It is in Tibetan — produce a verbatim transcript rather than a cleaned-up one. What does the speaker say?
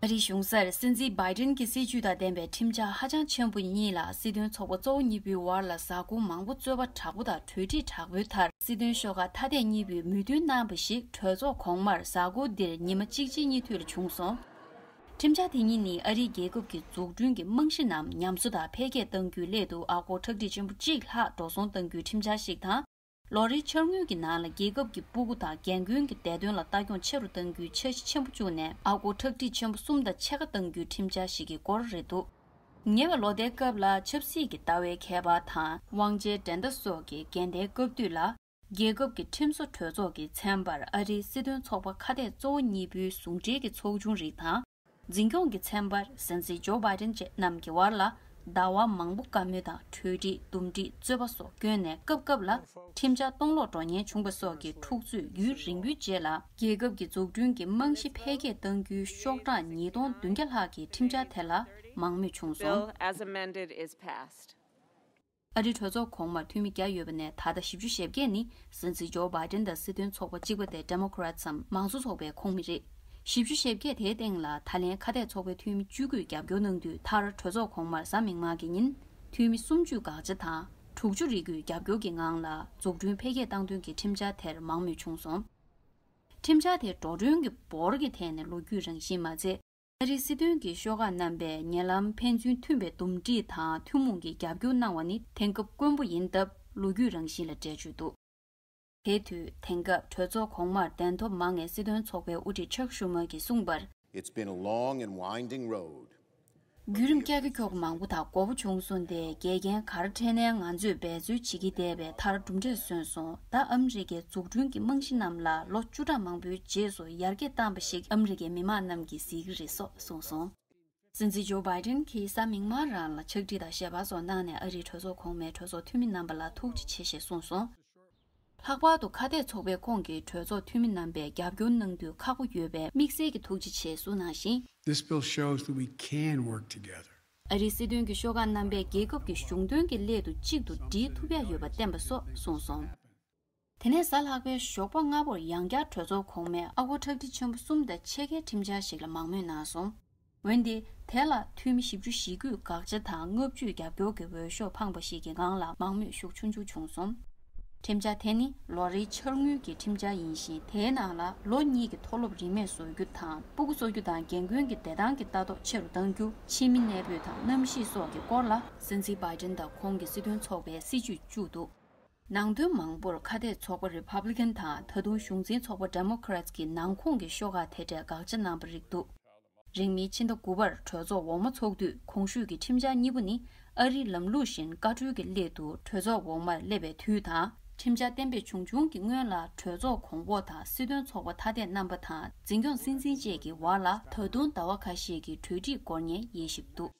ཨ་རིའི་གཞུང་སར་སྲིད་འཛིན་བྷའི་ཏིན་གྱི་སྲིད་ཇུས་དང་ལྡན་པའི་ཁྲིམས་འཆར་ཧ་ཅང་ཆེན་པོ་གཉིས་ལ་སྲིད་དོན་ཚོགས་པ་གཙོ་བོ་གཉིས་པོའི་བར་ལ་གཟའ་འཁོར་མང་པོ་རྩོད་པ་དྲག་པོ་དང་གྲོས་འགྲིག་དྲག་པོའི་མཐར། སྲིད་དོན་ཤོག་ཁག་ཐ་དད་གཉིས་པོས་མོས་མཐུན་གནང་བ་ཞིག་གྲོས་ཚོགས་གོང་མར་གཟའ་འཁོར་འདིར་ཉི་མ་གཅིག་རྗེས་གཉིས་མཐུད་ལ་བྱུང་སོང་། ཁྲིམས་འཆར་དེ་གཉིས་ནི་ཨ་རིའི་རྒྱལ་ཁབ་ཀྱི་འཛུགས་སྐྲུན་གྱི་རྨང་གཞི་རྣམས་ཉམས་གསོ་དང་འཕེལ་རྒྱས་གཏང་རྒྱུའི་སླད་དུ་ཨ་སྒོར་ཁྲག་ཁྲིག་ཆེན་པོ་གཅིག་ལྷག་འགྲོ་སོང་གཏང་རྒྱུའི་ཁྲིམས་འཆར་ཞིག་དང་། ལོ་རེའི་འཆར་དངུལ་གྱི་ནང་ལ་རྒྱལ་ཁབ་ཀྱི་སྤུ་གུ་དང་རྒན་རྒོན་གྱི་བདེ་དོན་ལ་ལྟ་སྐྱོང་ཆེ་རུ་གཏང་རྒྱུའི་འཆར་གཞི་ཆེན་པོ་བཅུག་ནས་ཨ་སྒོར་ཁྲག་ཁྲིག་ཆེན་པོ་གསུམ་དང་ཕྱེད་ཀ་གཏང་རྒྱུའི་ཁྲིམས་འཆར་ཞིག་གི་སྐོར་རེད་འདུག་ཉེ་བའི་ལོ་ཟླའི་སྐབས་ལ་ཆབ་སྲིད་ཀྱི་ལྟ་བའི་ཁྱད་པར་དང་དབང་ཆའི་འགྲན་ཟླ་སོགས་ཀྱི་འགལ་ཟླའི་སྐབས་དུས་ལ། རྒྱལ་ཁབ་ཀྱི་ཁྲིམས་བཟོ་གྲོས་ཚོགས་ཀྱི་ཚན་པར་ཨ་རིའི་སྲིད་དོན་ཚོགས་པ་ཁ་གཏད་གཙོ་བོ་གཉིས་པོའི་ཟུང་འབྲེལ་གྱི་ཚོགས་ཆུང་རིགས་དང་། འཛིན་སྐྱོང་གི་ཚན་པར་སྲིད་འཛིན་ཇོ་བྷའི་ཏིན་བཅས་རྣམས་ཀྱི་བར་ལ་ཟླ་བ་མང་པོ་བཀའ་མོལ་དང་གྲོས་འགྲིག་འདུམ་འགྲིག་རྩོད་པ་སོགས་བསྐྱོན་ནས་སྐབས་སྐབས་ལ་ཁྲིམས་འཆར་སྟོང་ལོག་འགྲོ་ཉེན་བྱུང་བ་སོགས་ཀྱི་འཁྲུག་རྩོད་ཡུན་རིང་པོའི་རྗེས་ལ་རྒྱལ་ཁབ་ཀྱི་འཛུགས་སྐྲུན་གྱི་རྨང་གཞི་འཕེལ་རྒྱས་གཏང་རྒྱུའི་ཤོག་གྲངས་ཉིས་སྟོང་བདུན་བརྒྱ་ལྷག་གི་ཁྲིམས་འཆར་དེ་ལ་མང་མོས་བྱུང་སོང་། Bill as amended is passed. ཨ་རིའི་གྲོས་ཚོགས་གོང་མར་འཐུས་མི་བརྒྱ་ཡོད་པ་ནས་ད་ལྟ་བཞི་བཅུ་ཞེ་བརྒྱད་ནི་སྲིད་འཛིན་ཇོ་བྷའི་ཏིན་དང་སྲིད་དོན་ཚོགས་པ་གཅིག་པ་སྟེ་ཌེ་མོ་ཀེ་རེ་ཊི་སམ་མང་གཙོ་ཚོགས་པའི་ཁོངས་མི་རེད། བཞི་བཅུ་ཞེ་བརྒྱད་དེའི་སྟེང་ལ་ད་ལན་ཁ་གཏད་ཚོགས་པའི་འཐུས་མི་བཅུ་དགུས་རྒྱབ་སྐྱོར་གནང་དུས་མཐར་གྲོས་ཚོགས་གོང་མར་གཟའ་མིག་དམར་གྱི་ཉིན་འཐུས་མི་སུམ་ཅུས་དགག་བྱ་དང་དྲུག་ཅུ་རེ་དགུས་རྒྱབ་སྐྱོར་གྱི་ངང་ལ་འཛུགས་སྐྲུན་འཕེལ་རྒྱས་བཏང་དོན་གྱི་ཁྲིམས་འཆར་དེར་མང་མོས་བྱུང་སོང་། ཁྲིམས་འཆར་དེ་འགྲོ་གྲོན་གྱི་འབོར་གྱི་ཐད་ནས་ལོ་རྒྱུས་རང་བཞིན་མ་ཚད། ཨ་རིའི་སྲིད་དོན་གྱི་ཤོག་ཁག་རྣམ་པས་ཉེ་ལམ་ཕན་ཚུན་མཐུན་པའི་འདུམ་འགྲིག་དང་ཐུན་མོང་གི་རྒྱབ་སྐྱོར་གནང་བ་ནི་དེང་སྐབས་དཀོན་པོ་ཡིན་སྟབས་ལོ་རྒྱུས་རང་བཞིན་ལ་འགྲེལ་བརྗོད་འདུག་དེ་དུས་དེང་སྐབས་གྲོས་ཚོགས་གོང་མར་གདན་ཐོབ་མང་བའི་སྲིད་དོན་ཚོགས་པའི་དབུ་ཁྲིད་ཆག་ཤུ་མར་གྱིས་གསུངས་པར། It's been a long and winding road. བརྒྱུད་རིམ་ཀྱག་ཀྱོག་མང་པོ་དང་མགོ་པོ་བྱུང་སོང་སྟེ་འགལ་རྐྱེན་ག་རེ་འཕྲད་ནའི་ང་ཚོས་འབད་རྩོལ་བྱེད་ཀྱི་བསྡད་པས་མཐར་གྲུབ་འབྲས་སོན་སོང་། ད་ཨ་མི་རི་ཀའི་འཛུགས་སྐྲུན་གྱི་རྨང་གཞི་རྣམས་ལ་ལོ་བཅུ་ཕྲག་མང་པོའི་རྗེས་སུ་ཡར་རྒྱས་བཏང་བ་ཞིག་ཨ་མི་རི་ཀའི་མི་དམངས་རྣམས་ཀྱིས་གཟིགས་ཀྱི་རེད་སོགས་གསུངས་སོང་། སྲིད་འཛིན་ཇོ་བྷའི་ཏིན་གྱིས་གཟའ་མིག་དམར་རང་ལ་ཕྱག་བྲིས་དང་ཞལ་པར་སོགས་གནང་ནས་ཨ་རིའི་གྲོས་ཚོགས་གོང་མའི་གྲོས་ཚོགས་འཐུས་མི་རྣམ་པ་ལ་ཐུགས་རྗེ་ཆེ་ཞེས་གསུངས་སོང་། ལྷག་པར་དུ་ཁ་གཏད་ཚོགས་པའི་ཁོངས་ཀྱི་གྲོས་ཚོགས་འཐུས་མི་རྣམ་པས་རྒྱབ་སྐྱོར་གནང་དུས་ཁག་པོ་ཡོད་པས་དམིགས་བསལ་གྱི་ཐུགས་རྗེ་ཆེ་གསུངས་གནང་ཞིང་། This bill shows that we can work together. ཨ་རིའི་སྲིད་དོན་གྱི་ཤོག་ཁག་རྣམ་པས་རྒྱལ་ཁབ་ཀྱི་གཞུང་དོན་གྱི་སླད་དུ་གཅིག་ཏུ་སྒྲིལ་ཐུབ་ཡ་ཡོད་པ་བསྟན་པ་སོགས་གསུངས་སོང་། དེ་ནས་གཟའ་ལྷག་པའི་ཞོགས་པ་སྔ་པོར་ཡང་བསྐྱར་གྲོས་ཚོགས་གོང་མས་ཨ་སྒོར་ཁྲག་ཁྲིག་ཆེན་པོ་གསུམ་དང་ཕྱེད་ཀའི་ཁྲིམས་འཆར་ཞིག་ལ་མང་མོས་གནང་སོང་། འོན་ཏེ། དེ་ལ་འཐུས་མི་བཞི་བཅུ་ཞེ་དགུས་དགག་བྱ་དང་ལྔ་བཅུས་རྒྱབ་སྐྱོར་གྱི་འོས་ཤོག་འཕངས་པ་ཞིག་གི་ངང་ལ་མང་མོས་ཤུགས་ཆུང་ཆུང་བྱུང་སོང་། ཁྲིམས་འཆར་དེ་ནི་ལོ་རེའི་འཆར་དངུལ་གྱི་ཁྲིམས་འཆར་ཡིན་ཞིང་། དེའི་ནང་ལ་ལོ་གཉིས་ཀྱི་མཐོ་སློབ་རིན་མེད་བཟོ་རྒྱུ་དང་། སྤུ་གུ་གསོ་རྒྱུ་དང་རྒན་རྒོན་གྱི་བདེ་ཐང་གི་ལྟ་རྟོག་ཆེ་རུ་གཏང་རྒྱུ། ཕྱི་མི་གནས་སྤོས་དང་གནམ་གཤིས་སོགས་ཀྱི་སྐོར་ལ། སྲིད་འཛིན་བྷའི་ཏིན་དང་ཁོང་གི་སྲིད་དོན་ཚོགས་པའི་སྲིད་ཇུས་བཅུག་འདུག་ནང་དོན་མང་པོར་ཁ་གཏད་ཚོགས་པ་Republican་དང་། ད་དུང་གཞུང་འཛིན་ཚོགས་པ་Democrats་གི་ནང་ཁོངས་ཀྱི་ཤོག་ཁག་དེ་འདྲས་དགག་བྱ་གནང་པ་རིགས་འདུག་རིང་མིན་ཕྱི་ཟླ་དགུ་པར་གྲོས་ཚོགས་འོག་མ་ཚོགས་དུས། གོང་ཞུས་ཀྱི་ཁྲིམས་འཆར་གཉིས་པོ་ནི་ཨ་རིའི་ལམ་ལུགས་བཞིན་བཀའ་འཁྲོལ་གྱི་སླད་དུ་གྲོས་ཚོགས་འོག་མར་སླེབས་པའི་དུས་དང་། ཁྲིམས་འཆར་གཏན་འབེབས་བྱུང་བྱུང་གི་སྔོན་ལ་གྲོས་ཚོགས་གོང་འོག་དང་། སྲིད་དོན་ཚོགས་པ་ཐ་དད་རྣམ་པ་དང་། འཛིན་སྐྱོང་སྲིད་འཛིན་བཅས་ཀྱི་བར་ལ་ད་དུང་ཟླ་བ་ཁ་ཤས་ཀྱི་གྲོས་འགྲིག་འགོར་ཉེན་དབྱེ་ཞིབ་འདུག